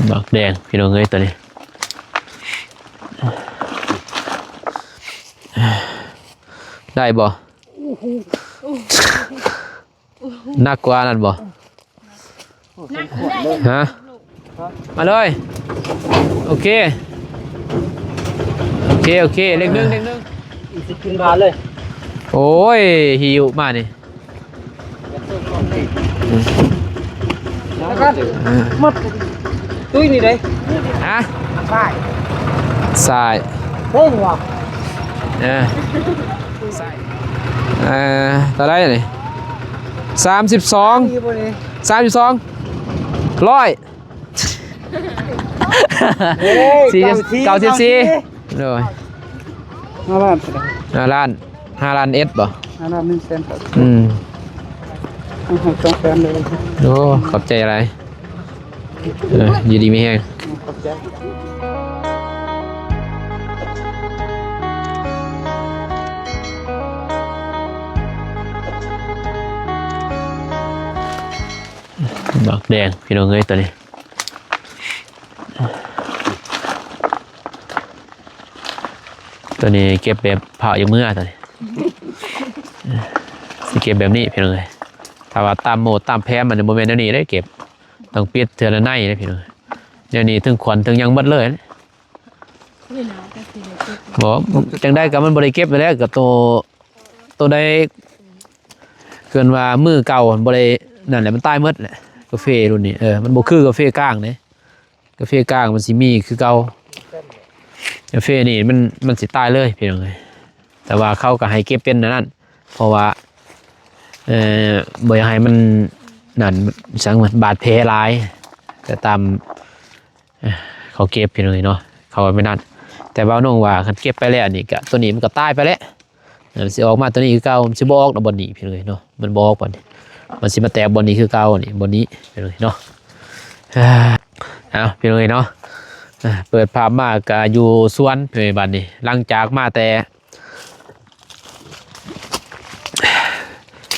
ໝາກແດງພີ່ນ້ອງເອີຍ ຕອນນີ້ ໄດ້ບໍ່? ໜັກກວ່ານັ້ນບໍ່? ຮະ? ມາເລີຍ. ໂອເຄ ໂອເຄ ໂອເຄ ເລກໜຶ່ງ ເລກໜຶ່ງ ອີກສິບຂຶ້ນບາດເລີຍ. ໂອ້ຍ ຫິ້ວມານີ້ ແລ້ວກໍໝົດ ຕຸ້ຍນີ້ເດ້. ຮະ? ຊາຍ ຊາຍ ເດ້ງວ່າ ເອີ ຊາຍ ເອີ ເທົ່າໃດນີ້? ສາມສິບສອງ ສາມສິບສອງ ຮ້ອຍ ເອີຍ ສີ່ສິບ ເກົ້າສິບສີ່ ເກົ້າສິບສີ່ ໂດຍ ຫ້າລ້ານ ຫ້າລ້ານ ຫ້າລ້ານເອັດບໍ່? ຫ້າລ້ານໜຶ່ງແສນ ອືມ ໃຫ້ສອງແສນເລີຍ. ໂອ້ ຂອບໃຈຫຼາຍ. ເອີ ຢູ່ດີມີແຮງ. ຂອບໃຈ. ໝາກແດງພີ່ນ້ອງເອີຍ ຕອນນີ້ ຕອນນີ້ເກັບແບບພາວຢູ່ເມືອ ຕອນນີ້ ຊິເກັບແບບນີ້ພີ່ນ້ອງເອີຍ. ຖ້າວ່າຕາມໂໝດຕາມແຜນມັນບໍ່ແມ່ນແນວນີ້ເດ້ ເກັບ ຕ້ອງປິດເທື່ອລະໃນເດ້ພີ່ນ້ອງ. ແນວນີ້ເຖິງຂວັນເຖິງຫຍັງໝົດເລີຍ. ບໍ່ ຈັ່ງໃດກໍມັນບໍ່ໄດ້ເກັບແລ້ວ ກໍໂຕ ໂຕໃດ ເອີ້ນວ່າມື້ເກົ່າບໍ່ໄດ້ນັ້ນແຫຼະ ມັນຕາຍໝົດແຫຼະ. ກາເຟລຸ້ນນີ້ ເອີ ມັນບໍ່ຄືກາເຟກາງເດ້. ກາເຟກາງມັນຊິມີຄືເກົ່າ ກາເຟນີ້ມັນ ມັນຊິຕາຍເລີຍພີ່ນ້ອງເອີຍ. ແຕ່ວ່າເຂົາກໍໃຫ້ເກັບເປັນອັນນັ້ນ ເພາະວ່າ ເອີ ບໍ່ຢາກໃຫ້ມັນນັ້ນ ສັງ ບາດແຜຫຼາຍ ກໍຕາມ ເອີ ເຂົາເກັບພີ່ນ້ອງເອີຍເນາະ ເຂົາວ່າແມ່ນນັ້ນ. ແຕ່ບ່າວນົງວ່າຄັນເກັບໄປແລ້ວນີ້ກະ ໂຕນີ້ມັນກໍຕາຍໄປແລ້ວ ເອີ ມັນຊິອອກມາໂຕນີ້ຄືເກົ່າ ມັນຊິບໍ່ອອກດອກບ່ອນນີ້ພີ່ນ້ອງເອີຍເນາະ. ມັນບໍ່ອອກບ່ອນນີ້ ມັນຊິມາແຕກບ່ອນນີ້ຄືເກົ່ານີ້ ບ່ອນນີ້ພີ່ນ້ອງເອີຍເນາະ. ເອົາ ພີ່ນ້ອງເອີຍເນາະ ເປີດພາບມາກະຢູ່ສວນພີ່ນ້ອງເອີຍ. ບັດນີ້ຫຼັງຈາກມາແຕ່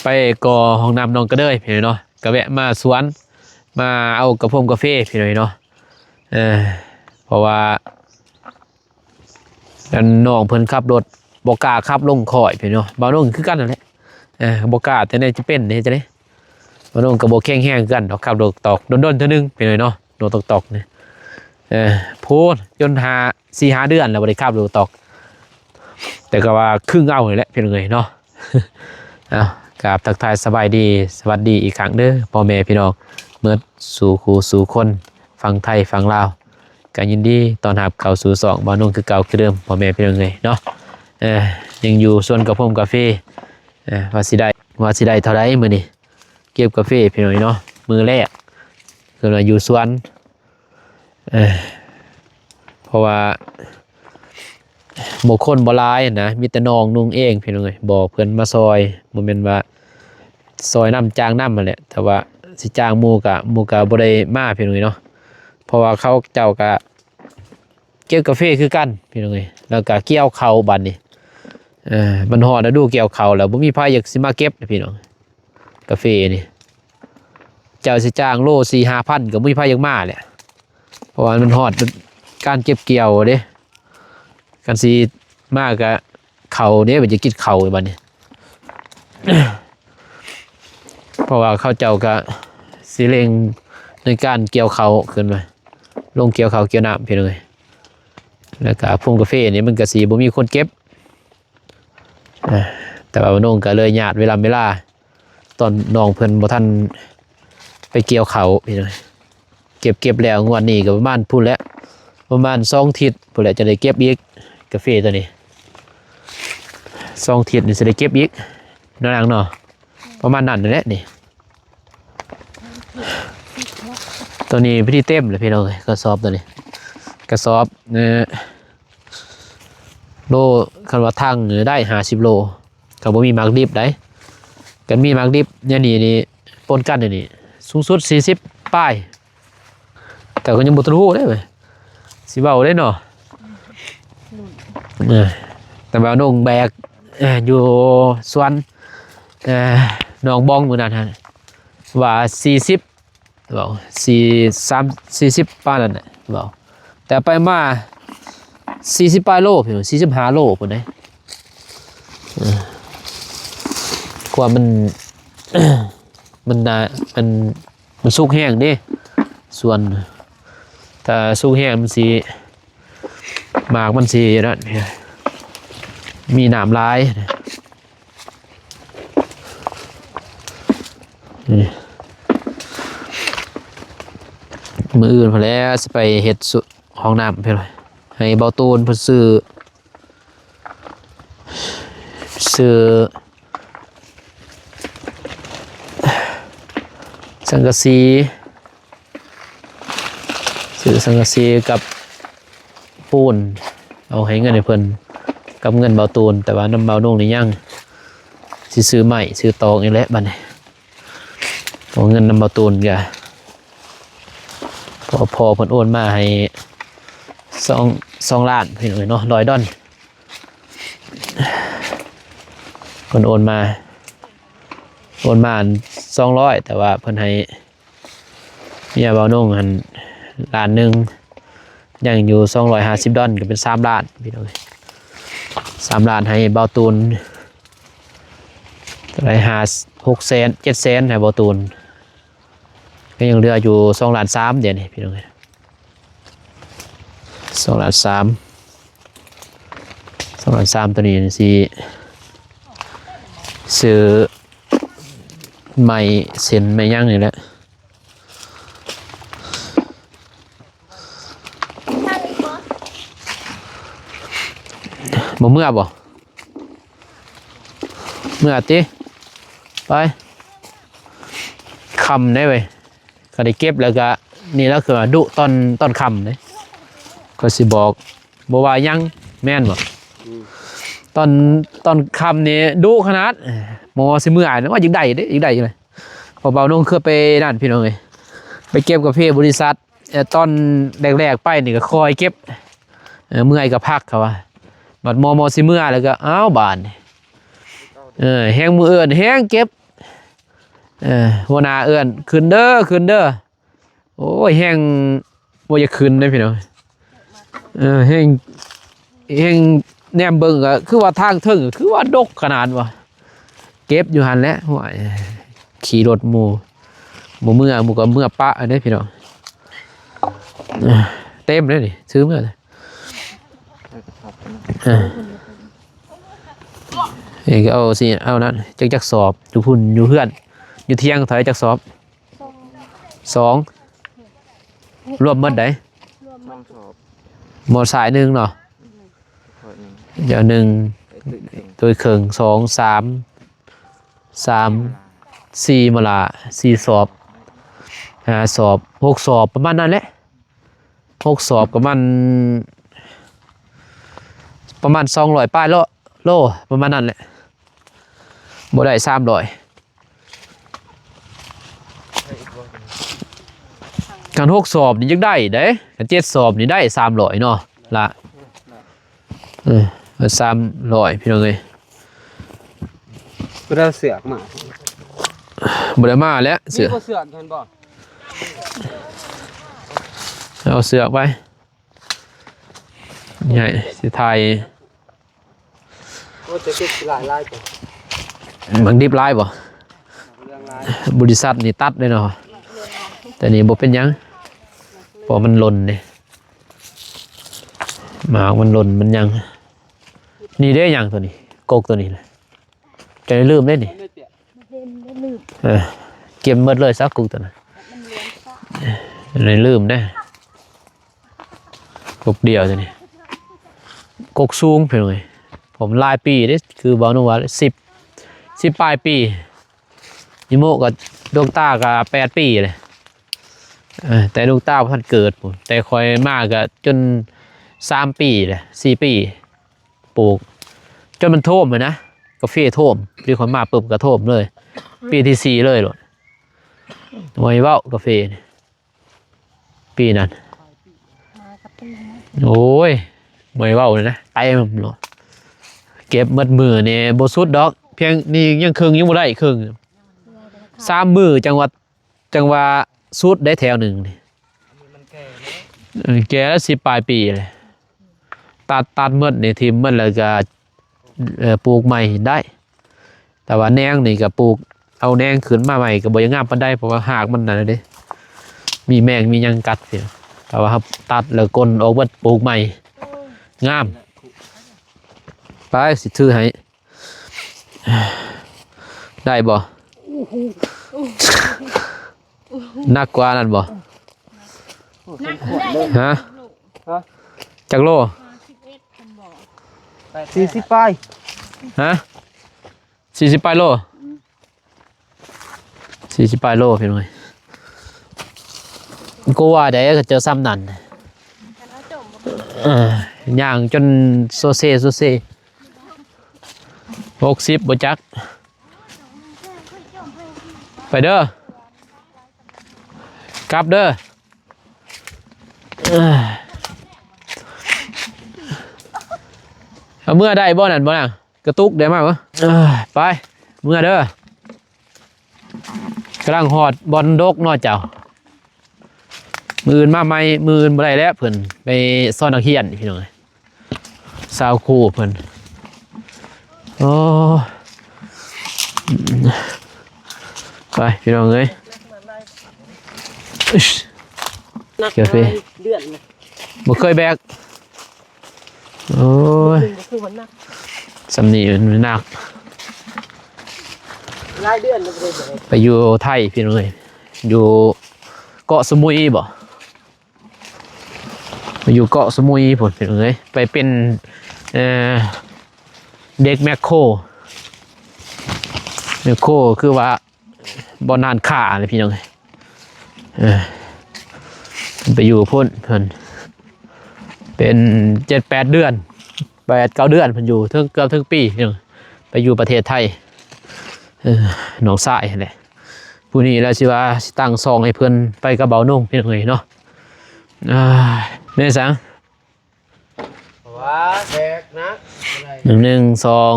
ໄປກໍ່ຫ້ອງນ້ຳໜອງກະເດີຍພີ່ນ້ອງເອີຍເນາະ ກະແວະມາສວນ ມາເອົາກາຟົງກາເຟພີ່ນ້ອງເອີຍເນາະ. ເອີ ເພາະວ່າ ອັນນ້ອງເພິ່ນຂັບລົດບໍ່ກ້າຂັບລົງຄ້ອຍພີ່ນ້ອງເນາະ. ບ່າວນົງຄືກັນນັ້ນແຫຼະ ເອີ ບໍ່ກ້າ ແຕ່ໃນຈະເປັນເຮັດຈັ່ງໃດ. ບ່າວນົງກໍບໍ່ແຂງແຮງຄືກັນດອກ ຂັບລົດຕອກດົນໆເທື່ອໜຶ່ງພີ່ນ້ອງເນາະ ລົດຕອກໆນີ້. ເອີ ໂພດ ຈົນຫ້າ ສີ່ຫ້າເດືອນແລ້ວບໍ່ໄດ້ຂັບລົດຕອກ ແຕ່ກໍວ່າຄຶ່ງເອົານີ້ແຫຼະພີ່ນ້ອງເອີຍເນາະ. ເອົາ ກາບທັກທາຍສະບາຍດີ ສະຫວັດດີອີກຄັ້ງເດີ ພໍ່ແມ່ພີ່ນ້ອງໝົດສູ່ຄູ່ສູ່ຄົນ ຝັ່ງໄທຝັ່ງລາວ ກໍຍິນດີຕ້ອນຮັບເຂົ້າສູ່ຊ່ອງບ່າວນົງຄືເກົ່າຄືເດີມ ພໍ່ແມ່ພີ່ນ້ອງເອີຍເນາະ. ເອີ ຍັງຢູ່ສວນກາຟົງກາເຟ ເອີ ວ່າຊິໄດ້ ວ່າຊິໄດ້ເທົ່າໃດມື້ນີ້ ເກັບກາເຟພີ່ນ້ອງເອີຍເນາະ ມື້ແລກ ຄືວ່າຢູ່ສວນ ເອີ ເພາະວ່າບໍ່ ຄົນບໍ່ຫຼາຍນະ ມີແຕ່ນ້ອງນຸ່ງເອງພີ່ນ້ອງເອີຍ. ບໍ່ ເພິ່ນມາຊ່ອຍ ບໍ່ແມ່ນວ່າຊ່ອຍນຳຈ້າງນຳຫັ້ນແຫຼະ ແຕ່ວ່າຊິຈ້າງໝູ່ກະ ໝູ່ກະບໍ່ໄດ້ມາພີ່ນ້ອງເອີຍເນາະ. ເພາະວ່າເຂົາເຈົ້າກະເກັບກາເຟຄືກັນພີ່ນ້ອງເອີຍ ແລ້ວກະກ່ຽວເຂົ້າບັດນີ້ ເອີ ມັນຮອດລະດູກ່ຽວເຂົ້າແລ້ວ ບໍ່ມີໃຜຢາກຊິມາເກັບພີ່ນ້ອງ ກາເຟນີ້. ເຈົ້າຊິຈ້າງໂລສີ່ຫ້າພັນກໍບໍ່ມີໃຜຢາກມາແຫຼະ ເພາະວ່າມັນຮອດການເກັບກ່ຽວເດ້. ຄັນຊິມາກະເຂົ້າເດ້ ມັນຈະກິນເຂົ້າບັດນີ້ ເພາະວ່າເຂົາເຈົ້າກະຊິເລັ່ງໃນການກ່ຽວເຂົ້າຂຶ້ນມາ ລົງກ່ຽວເຂົ້າກ່ຽວນ້ຳພີ່ນ້ອງເອີຍ. ແລ້ວກະພວງກາເຟນີ້ມັນກະຊິບໍ່ມີຄົນເກັບ ເອີ ແຕ່ວ່ານ້ອງກໍເລີຍຍາດເວລາເວລາ ຕອນນ້ອງເພິ່ນບໍ່ທັນໄປກ່ຽວເຂົ້າພີ່ນ້ອງ ເກັບ ເກັບແລ້ວ ງວດນີ້ກໍປະມານພຸ້ນແຫຼະ ປະມານສອງທິດພຸ້ນແຫຼະ ຈະໄດ້ເກັບອີກ ກາເຟໂຕນີ້ ສອງທິດນີ້ຊິໄດ້ເກັບອີກເນາະນາງເນາະ ປະມານນັ້ນແຫຼະນີ້. ໂຕນີ້ພໍດີເຕັມແລ້ວພີ່ນ້ອງເອີຍ ກະສອບໂຕນີ້ ກະສອບ ເອີ ໂລ ຄັນວ່າຖັງນີ້ໄດ້ຫ້າສິບໂລ ກໍບໍ່ມີໝາກດິບໃດ ຄັນມີໝາກດິບແນວນີ້ນີ້ ປົນກັນແນວນີ້ ສູງສຸດສີ່ສິບປາຍ ແຕ່ກໍຍັງບໍ່ທັນຮູ້ເດ້ເວີຍ ຊິເວົ້າໄດ້ເນາະ. ເອີ ແຕ່ວ່ານ້ອງແບກ ເອີ ຢູ່ສວນ ເອີ ໜອງບອງມື້ນັ້ນຫັ້ນ ວ່າສີ່ສິບ ເວົ້າ ສີ່ ສາມ ສີ່ສິບປານນັ້ນແຫຼະ ເວົ້າ ແຕ່ໄປມາ ສີ່ສິບປາຍໂລ ພີ່ນ້ອງ ສີ່ສິບຫ້າໂລພຸ້ນເດ້. ເອີ ຄວາມມັນ ມັນໜາ ມັນ ມັນສຸກແຮງເດ້ ສ່ວນ ຖ້າສຸກແຮງມັນຊິ ໝາກມັນຊິນັ້ນ ມີນ້ຳຫຼາຍ. ນີ້ ມື້ອື່ນພຸ້ນແຫຼະ ຊິໄປເຮັດ ຫ້ອງນ້ຳ ໃຫ້ເບົາຕູນເພິ່ນຊື້ ຊື້ສັງກະສີ ຊື້ສັງກະສີກັບປູນ ເອົາໃຫ້ເງິນໃຫ້ເພິ່ນ ກັບເງິນເບົາຕູນ ແຕ່ວ່ານຳເບົານຸ່ງນີ້ຍັງ ຊິຊື້ໄມ້ຊື້ຕອກນີ້ແຫຼະບັດນີ້ ເພາະເງິນນຳເບົາຕູນກະ ພໍ່ ພໍ່ເພິ່ນໂອນມາໃຫ້ ສອງ ສອງລ້ານ ພີ່ນ້ອງເອີຍເນາະ ຮ້ອຍດອນ ເພິ່ນໂອນມາ ໂອນມາສອງຮ້ອຍ ແຕ່ວ່າເພິ່ນໃຫ້ເມຍເບົານົງຫັ້ນລ້ານໜຶ່ງ ຍັງຢູ່ສອງຮ້ອຍຫ້າສິບດອນ ກໍເປັນສາມລ້ານ ພີ່ນ້ອງເອີຍ ສາມລ້ານໃຫ້ເບົາຕູນ ເທົ່າໃດ ຫ້າ ຫົກແສນ ເຈັດແສນໃຫ້ເບົາຕູນ ກໍຍັງເຫຼືອຢູ່ສອງລ້ານສາມ ດຽວນີ້ພີ່ນ້ອງເອີຍ ສອງລ້ານສາມ ສອງລ້ານສາມ ໂຕນີ້ຊິຊື້ໄມ້ເສັ້ນໄມ້ຫຍັງນີ້ແຫຼະ ບໍ່ເມືອບໍ່? ເມືອຕິ ໄປ ຄ່ຳໄດ໋ເວີຍ ກໍໄດ້ເກັບແລ້ວກໍ ນີ້ລະຄືວ່າດຸຕອນ ຕອນຄ່ຳເດ້ ຂ້ອຍຊິບອກ ບໍ່ວ່າຫຍັງ ແມ່ນບໍ່? ອືມ ຕອນ ຕອນຄ່ຳນີ້ດຸຂະໜາດ ໝໍຊິເມືອ ວ່າຢາກໄດ້ເດ້ ຢາກໄດ້ຢູ່ເລີຍ ເພາະເບົານົງເຄີຍໄປນັ້ນ ພີ່ນ້ອງເອີຍ ໄປເກັບກາເຟບໍລິສັດ ເອີ ຕອນແລກໆໄປນີ້ກໍຄອຍເກັບ ເອີ ເມື່ອຍກໍພັກ ເຂົາວ່າ ບັດໝໍ ໝໍຊິເມືອແລ້ວກໍ ອ້າວ ບາດນີ້ ເອີ ແຮງມື້ເອີ້ນແຮງເກັບ ເອີ ຫົວໜ້າເອີ້ນ ຂຶ້ນເດີ ຂຶ້ນເດີ ໂອ້ຍ ແຮງບໍ່ຢາກຂຶ້ນເດ້ພີ່ນ້ອງ ເອີ ແຮງ ແຮງແນມເບິ່ງກໍຄືວ່າທາງເທິງກໍຄືວ່າດົກຂະໜາດວ່າ ເກັບຢູ່ຫັ້ນແຫຼະ ໂອ້ຍ ຂີ່ລົດໝູ່ ບໍ່ເມືອ ໝູ່ກໍເມືອປະເດ້ພີ່ນ້ອງ ເຕັມເດ້ນີ້ ຊື້ເມືອ ເອີ ນີ້ກໍເອົາຊິ ເອົານັ້ນ ຈັກ ຈັກສອບ ຢູ່ພຸ້ນ ຢູ່ເຮືອນ ຢູ່ທຽງເທົ່າໃດ ຈັກສອບ? ສອງ ລວມໝົດໃດ ສອງສອບ ໝໍສາຍໜຶ່ງເນາະ ຂ້ອຍໜຶ່ງ ດຽວໜຶ່ງ ໄປຕຸ້ຍເຄິ່ງ ຕຸ້ຍເຄິ່ງ ສອງ ສາມ ສາມ ສີ່ ມະລາ ສີ່ສອບ ຫ້າສອບ ຫົກສອບ ປະມານນັ້ນແຫຼະ ຫົກສອບປະມານ ປະມານສອງຮ້ອຍປາຍໂລ ໂລ ປະມານນັ້ນແຫຼະ ບໍ່ໄດ້ສາມຮ້ອຍ ຄັນຫົກສອບນີ້ຢາກໄດ້ເດ້ ຄັນເຈັດສອບນີ້ໄດ້ສາມຮ້ອຍເນາະລະ ເອີ ສາມຮ້ອຍ ພີ່ນ້ອງເອີຍ ບໍ່ໄດ້ເອົາເຊືອກມາ ບໍ່ໄດ້ມາແລ້ວ ເຊືອກ ມີບໍ່ເຊືອກເຫັນບໍ່ ເອົາເຊືອກໄປ ໃຫຍ່ ຊິຖ່າຍ ໂອ້ ແຕ່ເກັບຫຼາຍໆ ໝາກດິບຫຼາຍບໍ່? ເລື່ອງຫຼາຍ ບໍລິສັດນີ້ຕັດເດ້ເນາະ ແຕ່ນີ້ບໍ່ເປັນຫຍັງ ເພາະມັນຫຼົ່ນເດ້ ໝາກມັນຫຼົ່ນ ມັນຫຍັງ ນີ້ເດ້ຫຍັງໂຕນີ້ ກົກໂຕນີ້ນະ ຈະໄດ້ລືມເດ້ນີ້ ເອີ ເກັບໝົດເລີຍຊະ ກົກໂຕນັ້ນ ໄດ້ລືມເດ້ ກົກດຽວໂຕນີ້ ກົກສູງພີ່ນ້ອງເອີຍ ເພາະມັນຫຼາຍປີເດ້ ຄືເວົ້ານຳວ່າ ສິບ ສິບປາຍປີ ອີໂມະກໍ ດວງຕາກໍແປດປີເລີຍ ເອີ ແຕ່ດວງຕາບໍ່ທັນເກີດພຸ້ນ ແຕ່ຂ້ອຍມາກໍຈົນສາມປີແຫຼະ ສີ່ປີ ປູກ ຈົນມັນໂທມຫັ້ນນະ ກາເຟໂທມ ປີຂ້ອຍມາປຶບກໍໂທມເລີຍ ປີທີສີ່ເລີຍໂລດ ບໍ່ໃຫ້ເວົ້າກາເຟນີ້ ປີນັ້ນ ມາກັບປີນະ ໂອ້ຍ ບໍ່ໃຫ້ເວົ້າເລີຍນະ ເຕັມໂລດ ເກັບໝົດມື້ນີ້ບໍ່ສຸດດອກ ພຽງນີ້ຍັງເຄິ່ງ ຍັງບໍ່ໄດ້ເຄິ່ງ ສາມມື້ຈັ່ງວ່າ ຈັ່ງວ່າ ສຸດໄດ້ແຖວໜຶ່ງນີ້ ມັນແກ່ແລ້ວ ເອີ ແກ່ແລ້ວ ສິບປາຍປີແລ້ວ ຕັດ ຕັດໝົດນີ້ ຖິ້ມໝົດ ແລ້ວກໍ ເອີ ປູກໃໝ່ໄດ້. ແຕ່ວ່າແໜງນີ້ກໍປູກ ເອົາແໜງຂຶ້ນມາໃໝ່ກໍບໍ່ຢາກງາມປານໃດ ເພາະວ່າຮາກມັນນັ້ນເດ້ ມີແມງມີຫຍັງກັດ. ແຕ່ວ່າເຮົາຕັດແລ້ວກົ້ນອອກເບິດ ປູກໃໝ່ ງາມ. ໄປ ຊິຖືໃຫ້ ໄດ້ບໍ່? ໜັກກວ່ານັ້ນບໍ່? ໜັກໄດ້ ຮະ? ຮະ? ຈັກໂລ? ສິບເອັດ ເພິ່ນບອກ ສີ່ສິບປາຍ ຮະ? ສີ່ສິບປາຍໂລ ອືມ ສີ່ສິບປາຍໂລ ພີ່ນ້ອງເອີຍ. ກໍວ່າໄດ້ ເຂົາເຈົ້າສ່ຳນັ້ນ ເອີ ຍ່າງຈົນໂຊເຊໂຊເຊ ຫົກສິບບໍ່ຈັກ. ໄປເດີ ກັບເດີ. ເອີ ເອົາເມືອໄດ້ບໍ່ນັ້ນ ບໍ່ນາງ? ກະຕຸກໄດ້ມາບໍ່? ເອີ ໄປ ເມືອເດີ. ກຳລັງຮອດບ່ອນດົກເນາະເຈົ້າ. ມື້ອື່ນມາໃໝ່ ມື້ອື່ນບໍ່ໄດ້ແລ້ວ ເພິ່ນໄປສອນນັກຮຽນ ພີ່ນ້ອງເອີຍ. ຊາວຄູ່ເພິ່ນ ໂອ້ ໄປພີ່ນ້ອງເອີຍ. ກາເຟ ບໍ່ເຄີຍແບກ ໂອ້ຍ ຄືມັນໜັກ ສ່ຳນີ້ມັນໜັກ. ຫຼາຍເດືອນແລ້ວບໍ່ໄດ້ແບກ ໄປຢູ່ໄທ ພີ່ນ້ອງເອີຍ ຢູ່ເກາະສະໝຸຍບໍ? ໄປຢູ່ເກາະສະໝຸຍພຸ້ນ ພີ່ນ້ອງເອີຍ ໄປເປັນ ເອີ ເດັກແມັກໂຄ ແມັກໂຄ ຄືວ່າບ່ອນຮ້ານຄ້າແຫຼະ ພີ່ນ້ອງເອີຍ. ເອີ ໄປຢູ່ພຸ້ນ ເພິ່ນເປັນເຈັດແປດເດືອນ ແປດເກົ້າເດືອນ ເພິ່ນຢູ່ເຖິງ ເກືອບເຖິງປີ ພີ່ນ້ອງ ໄປຢູ່ປະເທດໄທ. ເອີ ນ້ອງຊາຍຫັ້ນແຫຼະ ຜູ້ນີ້ລະຊິວ່າຊິຕັ້ງຊ່ອງໃຫ້ເພິ່ນໄປກັບເບົານົງ ພີ່ນ້ອງເອີຍເນາະ. ເອີ ແມ່ນຫຍັງ? ວ່າແບກໜັກ ໜຶ່ງ ສອງ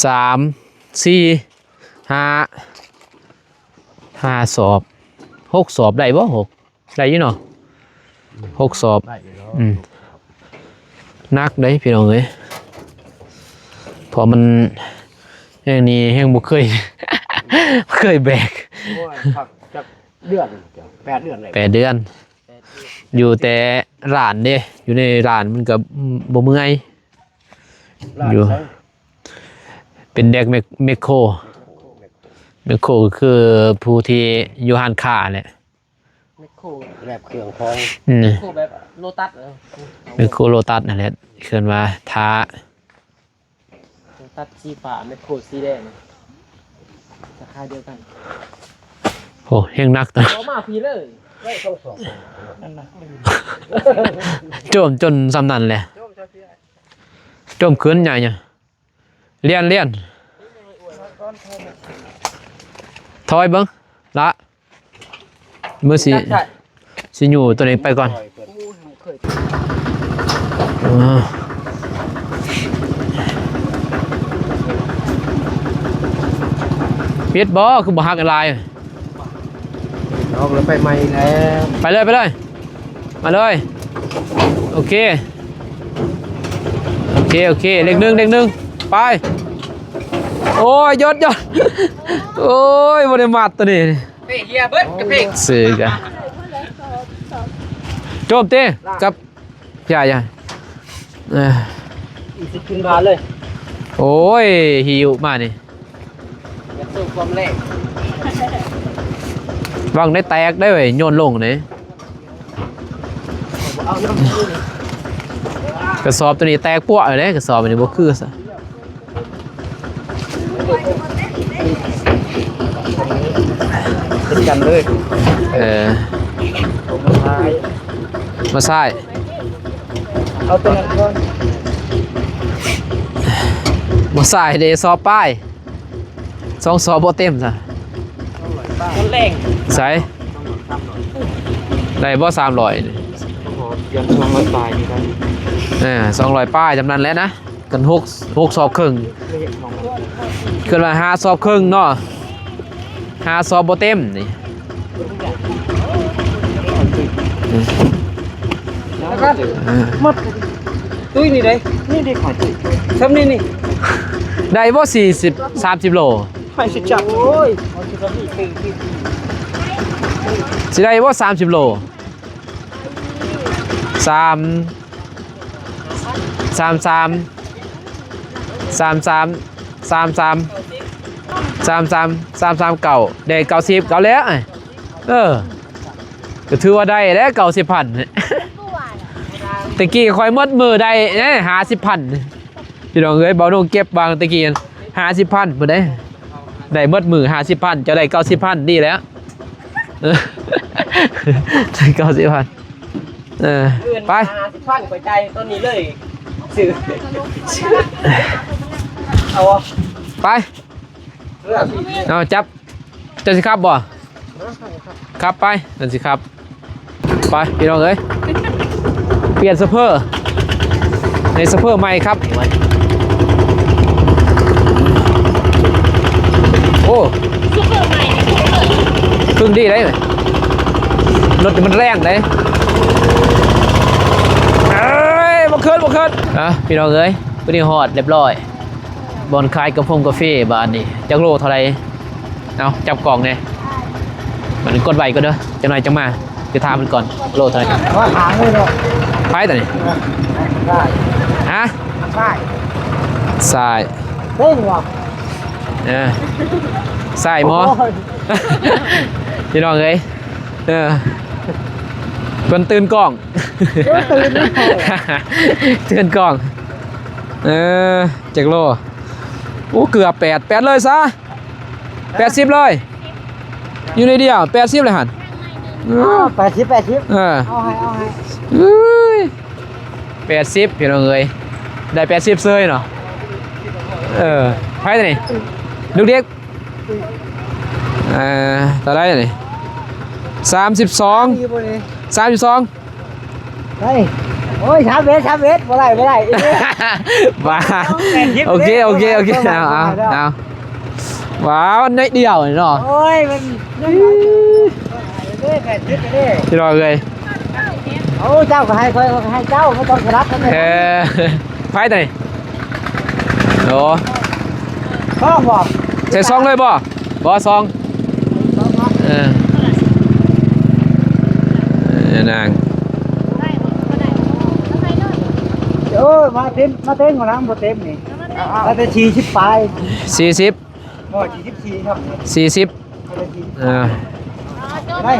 ສາມ ສີ່ ຫ້າ ຫ້າສອບ ຫົກສອບໄດ້ບໍ່? ຫົກ ໄດ້ຢູ່ເນາະ ຫົກສອບ ໄດ້ຢູ່ເນາະ. ອືມ ໜັກເດ້ພີ່ນ້ອງເອີຍ ເພາະມັນແຮງນີ້ແຮງບໍ່ເຄີຍ ເຄີຍແບກ. ໂອ້ຍ ພັກຈັກເດືອນ? ແປດເດືອນໄດ້ ແປດເດືອນ ແປດເດືອນ ຢູ່ແຕ່ຮ້ານເດ້ ຢູ່ໃນຮ້ານມັນກໍ ອືມ ບໍ່ເມື່ອຍ ຢູ່ ເປັນແດກແມັກ ແມັກໂຄ ແມັກໂຄກໍຄືຜູ້ທີ່ຢູ່ຮ້ານຄ້າແຫຼະ ແມັກໂຄແບບເຄື່ອງຂອງ ອືມ ແມັກໂຄແບບໂລຕັດ ເອີ ແມັກໂຄໂລຕັດນັ້ນແຫຼະ ເອີ້ນວ່າຖ້າ ໂລຕັດສີຟ້າ ແມັກໂຄສີແດງ ສາຂາດຽວກັນ. ໂອ້ ແຮງໜັກຕົວ ເອົາມາພີ້ເລີຍ ໄວ້ສອງສອບ ໂຈມຈົນສ່ຳນັ້ນແຫຼະ ໂຈມຂຶ້ນໃຫຍ່ ລຽນ ລຽນ ຖອຍເບິ່ງລະ ມືຊິ ຊິຍູ້ຕົວນີ້ໄປກ່ອນ ປິດບໍ່? ຄືບໍ່ຫັກຫຼາຍ ອອກແລ້ວ ໄປໃໝ່ແລ້ວ ໄປເລີຍ ໄປເລີຍ ມາເລີຍ ໂອເຄ ໂອເຄ ໂອເຄ ເລກໜຶ່ງ ເລກໜຶ່ງ ໄປ ໂອ້ຍ ຢອດ ຢອດ ໂອ້ຍ ບໍ່ໄດ້ມັດຕົວນີ້ ເພກເຮຍເບິດກະເພກ ຊື້ກະ ໂຈມຕິ ກັບ ຢ່າ ຢ່າ ເອີ ອີກສິບຂຶ້ນບາດເລີຍ ໂອ້ຍ ຫິ້ວມານີ້ ຢາກໂຊຄວາມແລງ ຫວັງໄດ້ແຕກໄດ້ເວີຍ ໂຍນລົງນີ້ ກະສອບຕົວນີ້ແຕກປົວະເລີຍເດ້ ກະສອບອັນນີ້ບໍ່ຄືຊະ ຕິດກັນເລີຍ ເອີ ມາຊ້າຍ ມາຊ້າຍ ເອົາຕົວນັ້ນກ່ອນ ມາຊ້າຍເດ້ ສອບປາຍ ສອງສອບບໍ່ເຕັມຊະ ຕອນແລງ ໃສ ໄດ້ບໍ່ ສາມຮ້ອຍ ເດືອນສອງຮ້ອຍປາຍນີ້ໄດ້ ເອີ ສອງຮ້ອຍປາຍ ຈຳນັ້ນແຫຼະນະ ກັນຫົກ ຫົກສອບເຄິ່ງ ເອີ້ນວ່າຫ້າສອບເຄິ່ງເນາະ ຫາສອບບໍ່ເຕັມນີ້ ແລ້ວກໍໝົດຕຸ້ຍນີ້ເດ້ ນີ້ເດ້ຂອງຕຸ້ຍ ສ່ຳນີ້ນີ້ ໄດ້ບໍ່ສີ່ສິບ ສາມສິບໂລ ໃຫ້ຊິຈັບ ໂອ້ຍ ຊິໄດ້ບໍ່ສາມສິບໂລ ສາມ ສາມສາມ ສາມສາມ ສາມສາມ ສາມສາມ ສາມສາມເກົ້າ ໄດ້ເກົ້າສິບ ເອົາແລ້ວ ເອີ ກໍຖືວ່າໄດ້ແລ້ວເກົ້າສິບພັນ ແຕ່ກີ້ຂ້ອຍໝົດມື້ໄດ້ເດ້ຫ້າສິບພັນ ພີ່ນ້ອງເອີຍ ເບົາໜຸ່ງເກັບວາງແຕ່ກີ້ຫ້າສິບພັນພຸ້ນເດ້ ໄດ້ໝົດມື້ຫ້າສິບພັນ ເຈົ້າໄດ້ເກົ້າສິບພັນ ດີແລ້ວ ເອີ ໄດ້ເກົ້າສິບພັນ ເອີ ໄປ ຫ້າສິບພັນ ຂ້ອຍຈ່າຍຕອນນີ້ເລີຍ ຊື້ ເອົາ ໄປ ເອີ ເອົາ ຈັບ ເຈົ້າຊິຂັບບໍ່? ຂັບໄປ ເພິ່ນຊິຂັບ ໄປ ພີ່ນ້ອງເອີຍ ປ່ຽນສະເພີ ໃນສະເພີໃໝ່ຂັບ ໂອ້ ຊຸບເປີໃໝ່ ເພິ່ງດີເດ້ ລົດມັນແຮງເດ້ ເອີຍ ບໍ່ຂຶ້ນ ບໍ່ຂຶ້ນ ອ່ະ ພີ່ນ້ອງເອີຍ ມື້ນີ້ຮອດຮຽບຮ້ອຍ ບ່ອນຂາຍກາຟົງກາເຟບາດນີ້ ຈັກໂລເທົ່າໃດ? ເອົາ ຈັບກ້ອງແດ່ ມັນກົດໄວ້ກ່ອນເດີ ຈັກໜ້ອຍຈັ່ງມາ ໄປຖາມມັນກ່ອນ ໂລເທົ່າໃດ? ວ່າຖາມເລີຍເນາະ ໄປຕົວນີ້ ໄດ້ ຮະ? ໄດ້ ຊ້າຍ ເບິ່ງວ່າ ເອີ ຊ້າຍໝໍ ໂອ້ຍ ພີ່ນ້ອງເອີຍ ເອີ ເພິ່ນຕື່ນກ້ອງ ເອີ ຕື່ນກ້ອງ ເອີ ຈັກໂລ? ໂອ້ ເກືອບແປດ ແປດເລີຍຊະ ແປດສິບເລີຍ ຢູ່ໃນດຽວ ແປດສິບເລີຍຫັ້ນ ເອີ ແປດສິບ ແປດສິບ ເອີ ເອົາໃຫ້ ເອົາໃຫ້ ເອີຍ ແປດສິບ ພີ່ນ້ອງເອີຍ ໄດ້ແປດສິບເຊີຍເນາະ ເອີ ໃຜນີ້ ດຸກດິກ ເອີ ເທົ່າໃດນີ້ ສາມສິບສອງ ສາມສິບສອງ ໄດ້ ໂອ້ຍ ສາມເອັດ ສາມເອັດ ບໍ່ໄດ້ ບໍ່ໄດ້ ບ້າ ໂອເຄ ໂອເຄ ໂອເຄ ເອົາ ເອົາ ເອົາ ວ້າວ ໜ້ອຍດຽວນີ້ເນາະ ໂອ້ຍ ມັນ ເອີ ແປດສິບເດ້ ພີ່ນ້ອງເອີຍ ເອົາ ເຈົ້າກໍໃຫ້ຂ້ອຍ ຂ້ອຍກໍໃຫ້ເຈົ້າ ບໍ່ຕ້ອງສະຫຼັບກັນເດີ ເອີ ໃຜຕົວນີ້ ໂອ້ ຊອງບໍ່ ໃສ່ຊອງເລີຍບໍ່? ບໍ່ ຊອງ ເອີ ເອີ ນາງ ໂອ້ຍ ມາເຕັມ ມາເຕັມກວ່ານະ ບໍ່ເຕັມນີ້ ເອົາ ເອົາ ເອົາແຕ່ສີ່ສິບປາຍ ສີ່ສິບ ບໍ່ ສີ່ສິບສີ່ ເນາະ ສີ່ສິບ ເອີ ໄດ້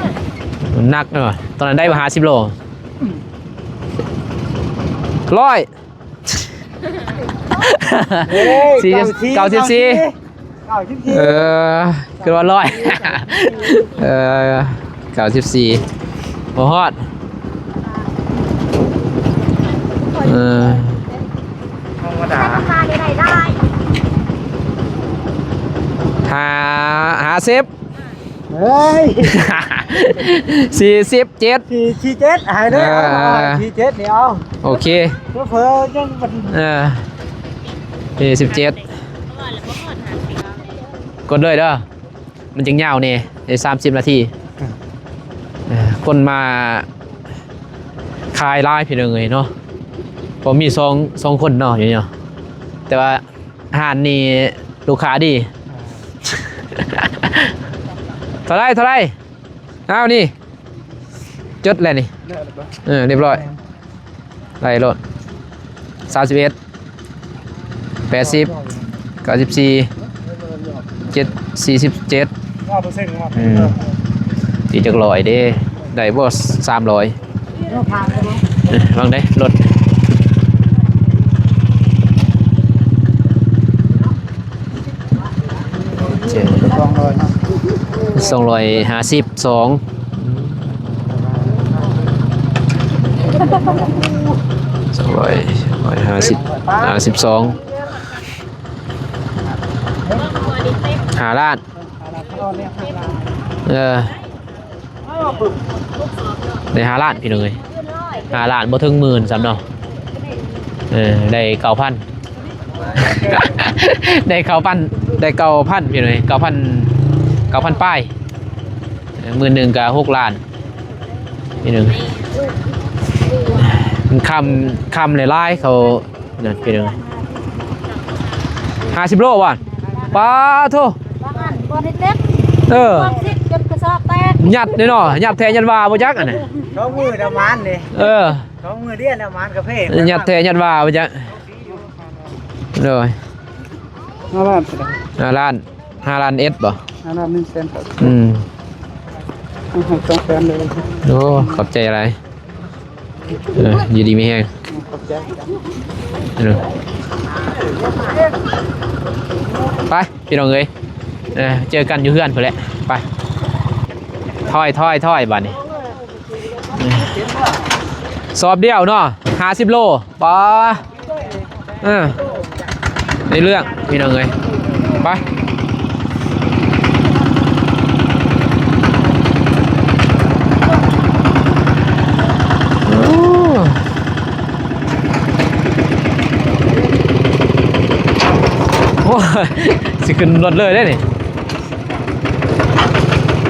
ໜັກເນາະ ຕອນນັ້ນໄດ້ບໍ່ ຫ້າສິບໂລ ຮ້ອຍ ເກົ້າສິບສີ່ ເກົ້າສິບສີ່ ເອີ ຄືວ່າຮ້ອຍ ເອີ ເກົ້າສິບສີ່ ບໍ່ຮອດ ເອີ ທຳມະດາ ຫ້າ ຫ້າສິບ ເຮີ້ຍ ສີ່ສິບເຈັດ ສີ່ ສີ່ເຈັດ ໃຫ້ເລີຍ ເອີ ເອົາ ເອົາ ສີ່ເຈັດນີ້ເອົາ ໂອເຄ ເຜີໆຍັງມັນ ເອີ ສີ່ສິບເຈັດ ກົດເລີຍເດີ ມັນຈຶ່ງຍາວແດ່ ໄດ້ສາມສິບນາທີ ເອີ ຄົນມາຂາຍຫຼາຍພີ່ນ້ອງເອີຍເນາະ ເພາະມີສອງ ສອງຄົນເນາະ ຢູ່ນີ້ເນາະ ແຕ່ວ່າ ຮ້ານນີ້ລູກຄ້າດີ ເທົ່າໃດ ເທົ່າໃດ? ອ້າວ ນີ້ ຈົດແລ້ວນີ້ ເອີ ຮຽບຮ້ອຍ ໄລ່ໂລດ ສາມສິບເອັດ ແປດສິບ ເກົ້າສິບສີ່ ເຈັດ ສີ່ສິບເຈັດ ອືມ ອີກຈັກຮ້ອຍເດ້ ໄດ້ບໍ່ ສາມຮ້ອຍ ເອີ ວາງໄດ້ລົດ ເຈັດ ສອງຮ້ອຍເນາະ ສອງຮ້ອຍຫ້າສິບສອງ ສອງຮ້ອຍ ສອງຮ້ອຍຫ້າສິບ ຫ້າສິບສອງ ຫ້າລ້ານ ເອີ ໄດ້ຫ້າລ້ານ ພີ່ນ້ອງເອີຍ ຫ້າລ້ານ ບໍ່ເຖິງໝື່ນຊ້ຳເນາະ ເອີ ໄດ້ເກົ້າພັນ ໄດ້ເກົ້າພັນ ໄດ້ເກົ້າພັນ ພີ່ນ້ອງເອີຍ ເກົ້າພັນ ເກົ້າພັນປາຍ ເອີ່ ໝື່ນໜຶ່ງກໍຫົກລ້ານ ພີ່ນ້ອງ. ມັນຄ່ຳ ຄ່ຳຫຼາຍໆ ເຂົານັ້ນ ພີ່ນ້ອງ. ຫ້າສິບໂລວ່າ ປາໂທ ບາງອັນບໍ່ໄດ້ເຕັມ ເອີ ບາງສິບຈົນກະສອບແຕກ ຍັດເດ້ເນາະ ຍັດແທ້ຍັດວ່າບໍ່ຈັກອັນນັ້ນ ສອງມື້ດຳມານເດ້ ເອີ ສອງມື້ດຽວດຳມານກາເຟ ຍັດແທ້ຍັດວ່າບໍ່ຈັກ. ໂດຍ ຫ້າລ້ານ ຫ້າລ້ານ ຫ້າລ້ານເອັດບໍ່? ຫ້າລ້ານໜຶ່ງແສນ ອືມ ໃຫ້ສອງແສນເລີຍ. ໂອ້ ຂອບໃຈຫຼາຍ ເອີ ຢູ່ດີມີແຮງ ຂອບໃຈ. ເອີ ໄປ ພີ່ນ້ອງເອີຍ ເອີ ເຈີກັນຢູ່ເຮືອນພຸ້ນແຫຼະ ໄປ ຖອຍ ຖອຍ ຖອຍ ບາດນີ້ ສອບດຽວເນາະ ຫ້າສິບໂລ ປາ ເອີ ໃນເລື່ອງ ພີ່ນ້ອງເອີຍ ໄປ. ໂອ້ ໂອ້ ຊິຂຶ້ນລົດເລີຍເດ້ນີ້.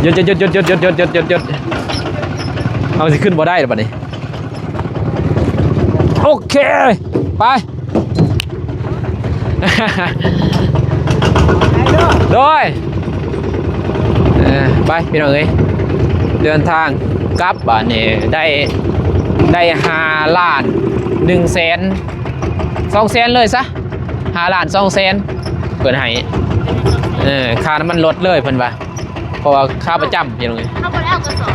ຢຸດ ຢຸດ ຢຸດ ຢຸດ ຢຸດ ເຮົາຊິຂຶ້ນບໍ່ໄດ້ແລ້ວບັດນີ້. ໂອເຄ ໄປ ໂດຍ ເອີ ໄປ ພີ່ນ້ອງເອີຍ ເດີນທາງກັບບາດນີ້ ໄດ້ ໄດ້ຫ້າລ້ານໜຶ່ງແສນ ສອງແສນເລີຍຊະ ຫ້າລ້ານສອງແສນ ເພິ່ນໃຫ້ ເອີ ຄ່ານ້ຳມັນລົດເລີຍເພິ່ນວ່າ ເພາະວ່າຄ່າປະຈຳ ພີ່ນ້ອງເອີຍ ເຮົາບໍ່ໄດ້ເອົາກະສອບ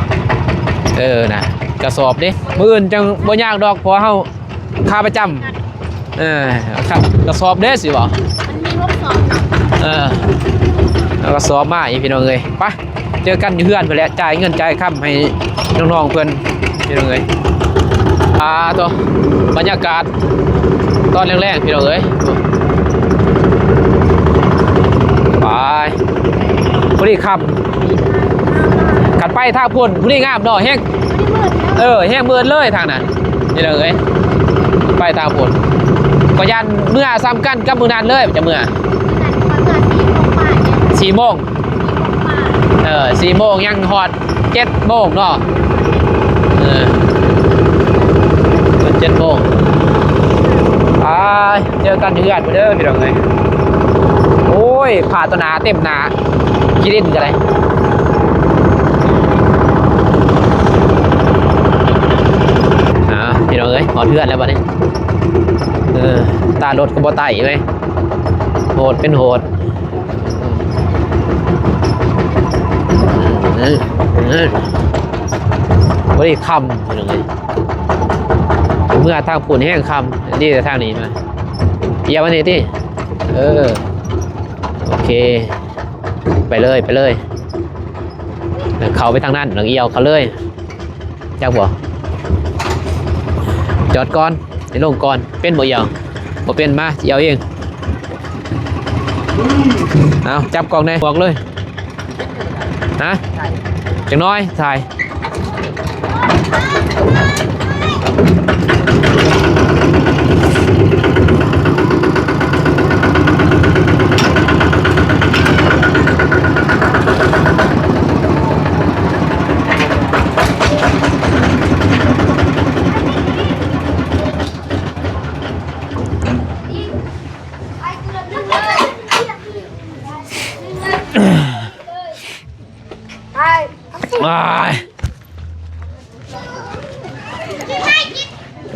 ເອີ ນະ ກະສອບເດ້ ມື້ອື່ນຈັ່ງບໍ່ຍາກດອກ ເພາະວ່າເຮົາຄ່າປະຈຳ ເອີ ກະສອບເດ້ຊິເວົ້າ ມັນມີຫົກສອບເນາະ ເອີ ເອົາກະສອບມາອີກ ພີ່ນ້ອງເອີຍ ໄປ ເຈີກັນຢູ່ເຮືອນພຸ້ນແຫຼະ ຈ່າຍເງິນຈ່າຍຄຳໃຫ້ນ້ອງໆເພິ່ນ ພີ່ນ້ອງເອີຍ ອາໂຕ ບັນຍາກາດຕອນແລງໆ ພີ່ນ້ອງເອີຍ ໄປ ພໍດີຄ່ຳ ຄັນໄປທາງພຸ້ນ ຜູ້ນີ້ງາມເນາະ ແຮງ ເອີ ແຮງມືດເລີຍທາງນັ້ນ ພີ່ນ້ອງເອີຍ ໄປທາງພຸ້ນ ກໍຢ້ານເມືອສ່ຳກັນກັບມື້ນັ້ນເລີຍ ຈະເມືອ ສີ່ໂມງ ເອີ ສີ່ໂມງ ຍັງຮອດເຈັດໂມງເນາະ ເອີ ເຈັດໂມງ ໄປ ເຈີກັນເຮືອນພຸ້ນເດີ ພີ່ນ້ອງເອີຍ ໂອ້ຍ ຜ້າຕົວໜາເຕັມໜ້າ ຂີ້ດິນກໍໄດ້ ອ່າ ພີ່ນ້ອງເອີຍ ຮອດເຮືອນແລ້ວບັດນີ້ ເອີ ຕາລົດກໍບໍ່ໄຕ້ເວີຍ ໂຫດເປັນໂຫດ ເອີ ເອີ ບໍ່ໄດ້ຄ່ຳ ພີ່ນ້ອງເອີຍ ເມືອທາງພຸ້ນແຮງຄ່ຳ ດີແຕ່ທາງນີ້ມາ ອຽວອັນນີ້ຕິ ເອີ ໂອເຄ ໄປເລີຍ ໄປເລີຍ ເຂົ້າໄປທາງນັ້ນ ແລ້ວອຽວເຂົ້າເລີຍ ຈັກບໍ່ ຈອດກ່ອນ ໃຫ້ລົງກ່ອນ ເປັນບໍ່ ອຽວ ບໍ່ເປັນ ມາ ຊິອຽວເອງ ເອົາ ຈັບກ້ອງແດ່ ບອກເລີຍ ຮະ ຈັກໜ້ອຍ ຖ່າຍ.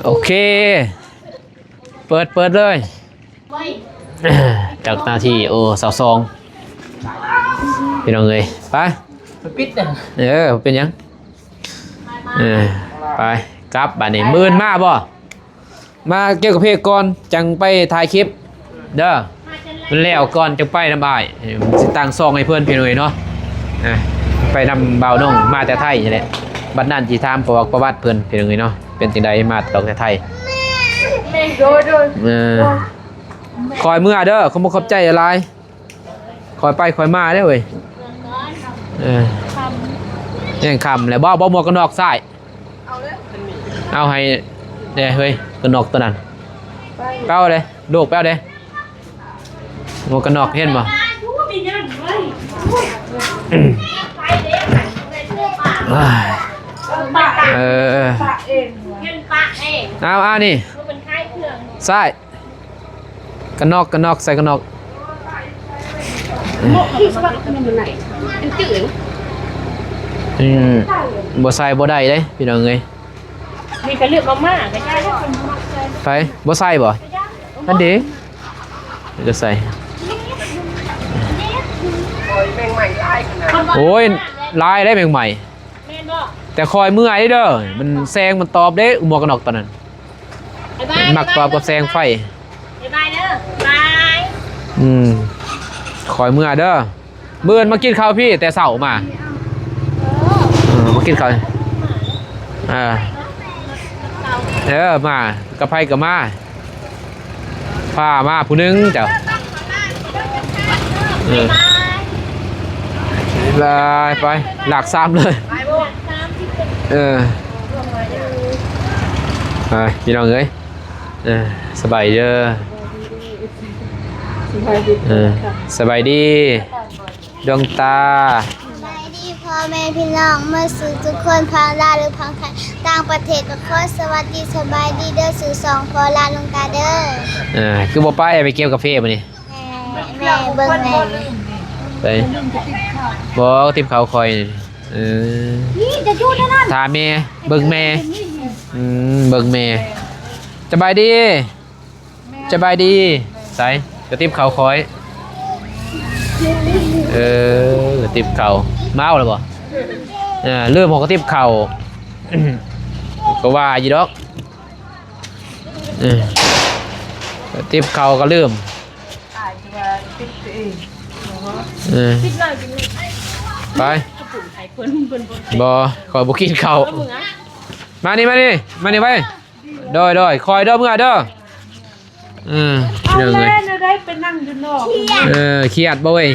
ໂອເຄ ເປີດ ເປີດເລີຍ ຈັກນາທີ ໂອ້ ຊາວສອງ ພີ່ນ້ອງເອີຍ ໄປ ມັນປິດນະ ເອີ ເປັນຫຍັງ ເອີ ໄປ ກັບບາດນີ້ ມື້ອື່ນມາບໍ່? ມາກ່ຽວກັບເພກກ່ອນ ຈັ່ງໄປຖ່າຍຄລິບເດີ ມັນແລ້ວກ່ອນຈັ່ງໄປນຳອ້າຍ ເອີ ຊິຕັ້ງຊ່ອງໃຫ້ເພິ່ນ ພີ່ນ້ອງເອີຍເນາະ ອ່າ ໄປນຳບ່າວນ້ອງ ມາແຕ່ໄທນີ້ແຫຼະ ບັດນັ້ນຊິຖາມປະຫວັດ ປະຫວັດເພິ່ນ ພີ່ນ້ອງເອີຍເນາະ ເປັນຈັ່ງໃດ ມາຕະຫຼອກແຕ່ໄທ ໂດຍ ໂດຍ ເອີ ຄ່ອຍເມືອເດີ ຂອບອົກຂອບໃຈຫຼາຍ ຄ່ອຍໄປຄ່ອຍມາເດ້ເວີຍ ເອີ ແຮງຄ່ຳແລ້ວ ບໍ່ ບໍ່ໝວກກັນນັອກຊ້າຍ ເອົາໃຫ້ແດ່ເຮີ້ຍ ກັນນອກຕົວນັ້ນ ໄປເອົາເດ້ ລູກໄປເອົາເດ້ ໝວກກັນນອກເຫັນບໍ່? ເອີ ເອົາ ອັນນີ້ ຊ້າຍ ກັນນອກ ກັນນອກ ໃສ່ກັນນອກ. ອືມ ບໍ່ໃສ່ບໍ່ໄດ້ເດ້ພີ່ນ້ອງເອີຍ. ນີ້ກໍເລືອກມາມ່າກໍໄດ້ແລ້ວ ໄປ ບໍ່ໃສ່ບໍ່? ອັນເດ ກໍໃສ່. ໂອ້ຍ ຫຼາຍເດ້ແມງໄມ້. ແມ່ນບໍ່? ແຕ່ຄອຍເມື່ອຍເດີ ມັນແສງມັນຕອບເດ້ ໝວກກັນນອກຕອນນັ້ນ ບາຍບາຍ ມັກຕອບກັບແສງໄຟ. ບາຍບາຍເດີ ບາຍ. ອືມ ຄອຍເມື່ອເດີ ມື້ອື່ນມາກິນເຂົ້າພີ້ແຕ່ເຊົ້າມາ. ເອີ ເອີ ມາກິນເຂົ້າ ເອີ ເອີ ມາກັບໃຜກໍມາ. ພາມາຜູ້ໜຶ່ງເຈົ້າ. ເອີ ໄປ ໄປ ລາກສາມເລີຍ. ເອີ ໄປ ພີ່ນ້ອງເອີຍ. ເອີ ສະບາຍດີເດີ. ເອີ ສະບາຍດີ. ດວງຕາ. ສະບາຍດີພໍ່ແມ່ພີ່ນ້ອງໝົດສູ່ທຸກຄົນ ຝັ່ງລາວ ຫຼື ຝັ່ງໄທ ຕ່າງປະເທດ ກໍຂໍສະຫວັດດີສະບາຍດີເດີສູ່ສອງພໍ່ຫຼານດວງຕາເດີ. ເອີ ຄືບໍ່ໄປ ໄປເກັບກາເຟມື້ນີ້? ແມ່ ແມ່ເບິ່ງແມ່. ໄປ ບໍ່ ຕິບເຂົ້າຂ້ອຍ. ເອີ ນີ້ຈະຢູ່ໃນນັ້ນ ຖ້າແມ່ ເບິ່ງແມ່. ອືມ ເບິ່ງແມ່. ສະບາຍດີ. ສະບາຍດີ. ໃສກະຕິບເຂົ້າຂ້ອຍ? ເອີ ກະຕິບເຂົ້າ ມາເອົາແລ້ວບໍ່? ເອີ ລືມເອົາກະຕິບເຂົ້າ ກໍວ່າຢູ່ດອກ. ເອີ ກະຕິບເຂົ້າກໍລືມ. ເອີ ໄປ ບໍ່ ຂ້ອຍບໍ່ກິນເຂົ້າ. ມານີ້ ມານີ້ ມານີ້ໄວ. ໂດຍ ໂດຍ ຄອຍເດີ ເມືອເດີ. ເອີ ພີ່ນ້ອງເອີຍ ເອົາແລ້ວແນວໃດໄປນັ່ງຢູ່ນອກ. ເອີ ຄຽດບໍ່ເວີ້ຍ?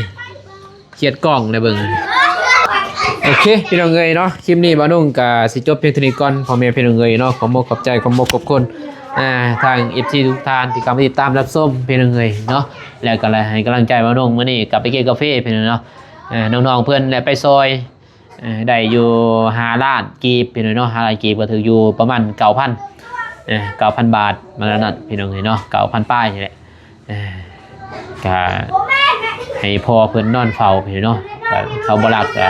ຄຽດກ້ອງໄດ້ເບິ່ງ. ໂອເຄ ພີ່ນ້ອງເອີຍເນາະ ຄລິບນີ້ບ່າວນຸ່ງກະຊິຈົບພຽງເທົ່ານີ້ກ່ອນ ພໍ່ແມ່ພີ່ນ້ອງເອີຍເນາະ. ຂອບອົກຂອບໃຈ ຂອບອົກຂອບຄຸນ ອ່າ ທາງເອັຟຊີທຸກທ່ານທີ່ເຂົ້າມາຕິດຕາມຮັບຊົມ ພີ່ນ້ອງເອີຍເນາະ. ແລ້ວກໍໃຫ້ກຳລັງໃຈບ່າວນຸ່ງ ມື້ນີ້ກໍໄປເກັບກາເຟ ພີ່ນ້ອງເນາະ. ອ່າ ນ້ອງໆເພິ່ນໄດ້ໄປຊ່ອຍ ເອີ ໄດ້ຢູ່ຫ້າລ້ານກີບ ພີ່ນ້ອງເນາະ. ຫ້າລ້ານກີບກໍຖືກຢູ່ປະມານເກົ້າພັນ ເອີ ເກົ້າພັນບາດ ປະມານນັ້ນ ພີ່ນ້ອງເອີຍເນາະ ເກົ້າພັນປາຍນີ້ແຫຼະ. ເອີ ກະໃຫ້ພໍ່ເພິ່ນນອນເຝົ້າ ພີ່ນ້ອງເນາະ. ກະເຂົາບໍ່ລັກ ກະ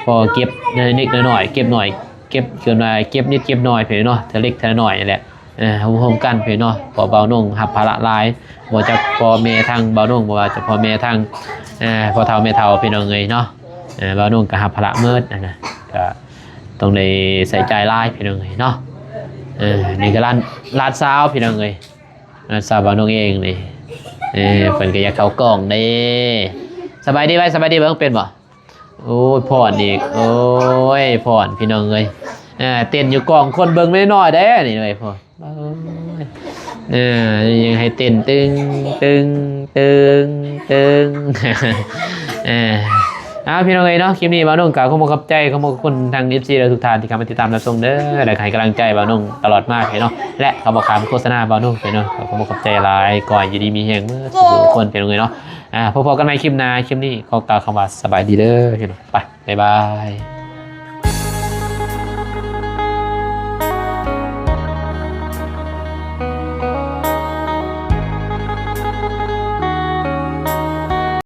ພໍເກັບເລັກໆນ້ອຍໆ ເກັບໜ້ອຍ ເກັບ ເກັບໜ້ອຍ ເກັບນິດເກັບໜ້ອຍ ພີ່ນ້ອງເນາະ ເທື່ອເລັກເທື່ອນ້ອຍນີ້ແຫຼະ. ເອີ ຮ່ວມໆກັນ ພີ່ນ້ອງເນາະ ເພາະວ່າບ່າວນຸ່ງຮັບພາລະຫຼາຍ ບໍ່ຈັກພໍ່ແມ່ທາງບ່າວນຸ່ງ ບໍ່ວ່າຈະພໍ່ແມ່ທາງ ເອີ ພໍ່ເຖົ້າແມ່ເຖົ້າ ພີ່ນ້ອງເອີຍເນາະ. ເອີ ບ່າວນຸ່ງກໍຮັບພາລະໝົດຫັ້ນນະ ກໍຕ້ອງໄດ້ໃຊ້ຈ່າຍຫຼາຍ ພີ່ນ້ອງເອີຍເນາະ. ເອີ ນີ້ກໍຫຼານ ຫຼານສາວ ພີ່ນ້ອງເອີຍ ຫຼານສາວບ່າວນຸ່ງເອງນີ້. ເອີ ເພິ່ນກໍຢາກເຂົ້າກ້ອງເດ້. ສະບາຍດີໄວ້ ສະບາຍດີເບິ່ງເປັນບໍ່? ໂອ້ຍ ຟ້ອນອີກ ໂອ້ຍ ຟ້ອນ ພີ່ນ້ອງເອີຍ. ເອີ ເຕັ້ນຢູ່ກ້ອງ ຄົນເບິ່ງນ້ອຍໆເດ້ນີ້ເວີ້ຍ ໂອ້ຍ ເອີ ຍັງໃຫ້ເຕັ້ນຕຶງ ຕຶງ ຕຶງ ຕຶງ. ເອີ ເອົາ ພີ່ນ້ອງເອີຍເນາະ ຄລິບນີ້ບ່າວນຸ່ງກໍຂໍຂອບໃຈ ຂໍຂອບຄຸນທາງເອັຟຊີແລະທຸກທ່ານທີ່ເຂົ້າມາຕິດຕາມຮັບຊົມເດີ ແລະໃຫ້ກຳລັງໃຈບ່າວນຸ່ງຕະຫຼອດມາເນາະ ແລະກໍບໍ່ຂ້າມໂຄສະນາບ່າວນຸ່ງເນາະ. ກໍຂໍຂອບໃຈຫຼາຍ ຂໍໃຫ້ຢູ່ດີມີແຮງເໝິດທຸກຄົນ ພີ່ນ້ອງເອີຍເນາະ. ອ່າ ພົບກັນໃໝ່ຄລິບໜ້າ ຄລິບນີ້ຂໍກ່າວຄຳວ່າສະບາຍດີເດີ ພີ່ນ້ອງ ໄປ ບາຍບາຍ.